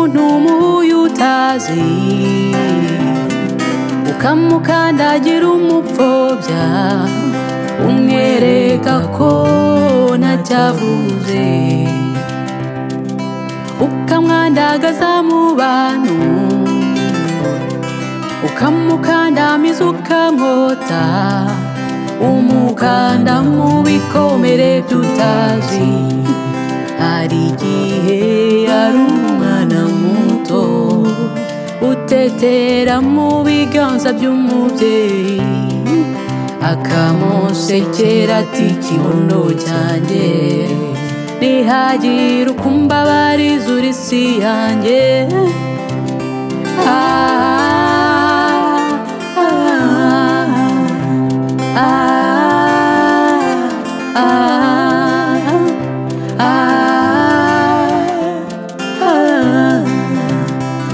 Umuntu mubi utazi ukamukandagira umupfobya, umwereka ko ntacyavuze, ukamwandagaza mu bantu, ukamukandamiza ukamwota, umukanda mu bikomere by'utazi. Hari igihe ari umwana muto utetera mu biganza by'umubyeyi, akamusekera ati kibuno cyanjye, ntihagire ukumbabariza uri si yanjye.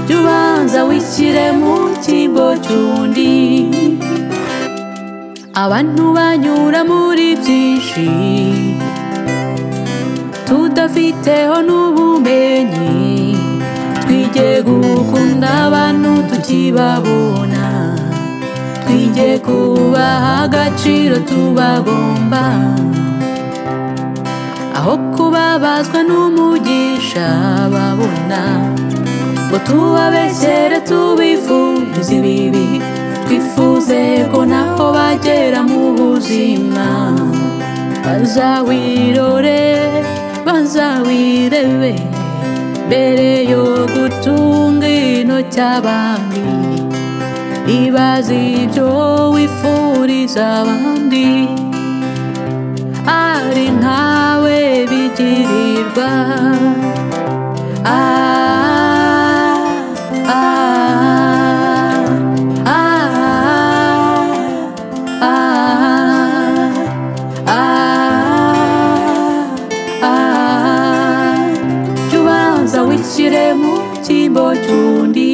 Jya ubanza wishyire mu cyimbo cy'undi. Abantu banyura muri byinshi tudafiteho n'ubumenyi, twige gukunda abantu tukibabona, twige kubaha agaciro tubagomba, aho kubabazwa n'umugisha babona, ngo tubabeshyere tubifuze ibibi, twifuze ko naho bagera mu buzima. Bazawirore bazawirebe mbere yo gutunga intoki abandi, ibaze ibyo wifuriza abandi ari ntawe bigirirwa. Jya ubanza wishyire mu cyimbo cy'undi.